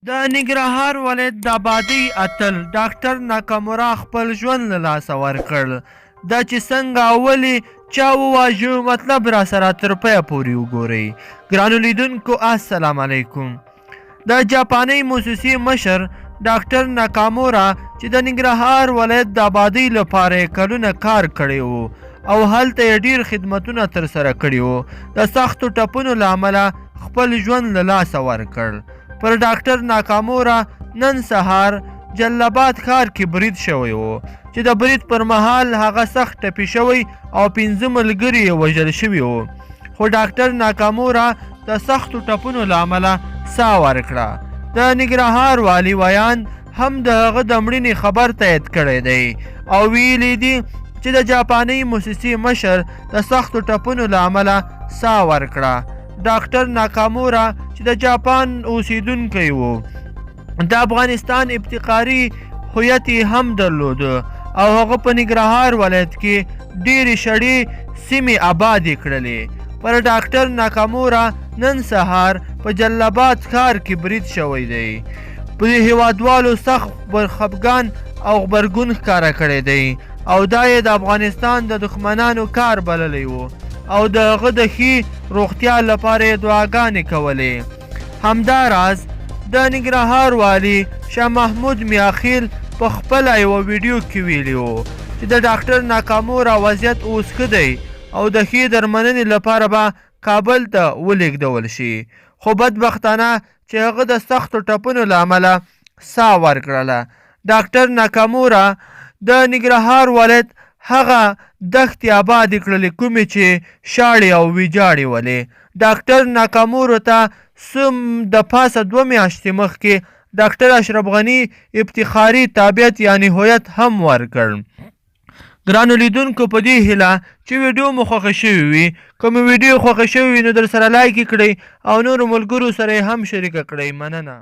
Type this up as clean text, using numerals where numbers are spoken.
د ننګرهار ولایت د ابادۍ اتل ډاکټر ناکامورا خپل ژوند له لاسه ورکړ. دا چې څنګه او ولې چا وواژه، مطلب راسره تر پایه پورې وګورئ. ګرانو لیدونکو السلام علیکم. د جاپانۍ موسسې مشر ډاکټر ناکامورا چې د ننګرهار ولایت د ابادۍ لپاره یې کلونه کار کړی و او هلته یې ډیر خدمتونه ترسره کړي وو، د سختو ټپونو له امله خپل ژوند له لاسه ورکړ. پر ډاکټر ناکامورا نن سهار جلال آباد ښار کې برید شوی و چې د برید پر مهال هغه سخت ټپي شوی او 5 ملګري یې وژل شوي وو، خو ډاکټر ناکامورا د سختو ټپونو له امله ساه ورکړه. د ننګرهار والي ویاند هم د هغه د مړینې خبر تایید کړی دی او ویلي دي چې د جاپانۍ موسسې مشر د سختو ټپونو له امله ساه ورکړه. ډاکټر ناکامورا چې د جاپان اوسیدونکی و، د افغانستان ابتکاري هویت یې هم درلود او هغه په ننګرهار ولایت کې ډېرې شړې سیمې آبادې کړلې. پر ډاکټر ناکامورا نن سهار په جلال آباد ښار کې برید شوی دی. په هیوادوالو سخت خپګان او غبرګون ښکاره کړی دی او دا یې د افغانستان د دښمنانو کار بللی و او د هغه د ښې روغتیا لپاره یې دعاګانې کولې. همداراز د ننګرهار والي شاه محمود میاخیل په خپله یوه ویډیو کې ویلي و چې د ډاکټر ناکامورا وضعیت اوس ښه دی او د ښې درملنې لپاره به کابل ته ولیږدول شي، خو بدبختانه چې هغه د سختو ټپونو له امله ساه ورکړله. ډاکټر ناکامورا د ننګرهار ولایت هغه دښتې آبادې کړلې کومې چې شاړې او ویجاړې ولې. ډاکټر ناکامورو ته څه د پاسه 2 میاشتې مخکې ډاکټر اشرف غني افتخاري تابعیت یعنی هویت هم ورکړ. ګرانو لیدونکو په دې هیله چې ویډیو مو خوښه شوې وي. که مو ویډیو خوښه شوې وي نو درسره لایک یې کړئ او نورو ملګرو سره یې هم شریکه کړئ. مننه.